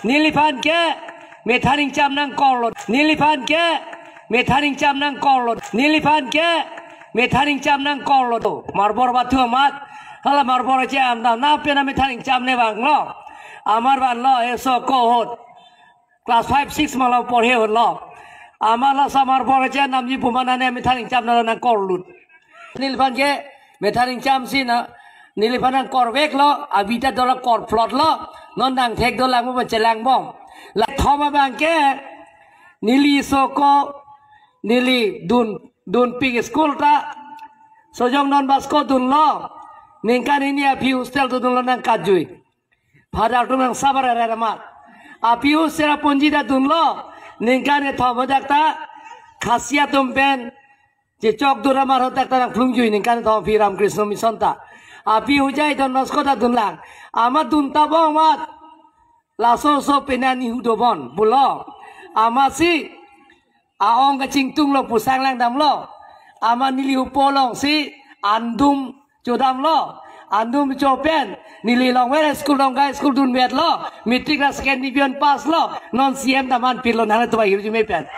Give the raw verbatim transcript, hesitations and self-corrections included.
Neliphan ke methang ingcham nangkorlo. Neliphan ke methang ingcham nangkorlo. Neliphan ke methang ingcham nangkorlo. Marbor bathu amat. Hala marbor ache amdam. Na pena methang ingchamne vanglo. Amar vanlo, eso ko ahut. Class five, six malo porhe ahutlo. Amar laso marbor ache namji pu ma nane methang ingchamnalo nangkorlut. Neliphan ke methang ingchamsi na, neliphan nangkorveklo, abita dola korplotlo, non nangthek dolang mo chelangbom. La thom abang ke, neli eso ko, neli dun, dunpik school ta, Sojong Don Bosco dunlo, ningkan hini aphi hostel ta dunlo nangkatjui. Father atum nangsabar ararama. Aphi hostel aponji ta dunlo, ningkan kethom ajak ta, Khasi atum pen, chechok dun amar ahut ta nangphlungjui ningkan kethom aphi Ramakrishna Mission ta. Aphi hojai Don Bosco ta dunlang. Amat dun ta bom amat. Laso oso penang ni hudobon pulo. Amatsi a-ong kachingtunglo pu sang langdamlo. Amat neli hupo alongsi andum chodamlo. Andum chopen neli longver school, Ronghang school dunvetlo. Matric ra second division pass lo. Non C M ta manpilo, nang tuba hirjume pen.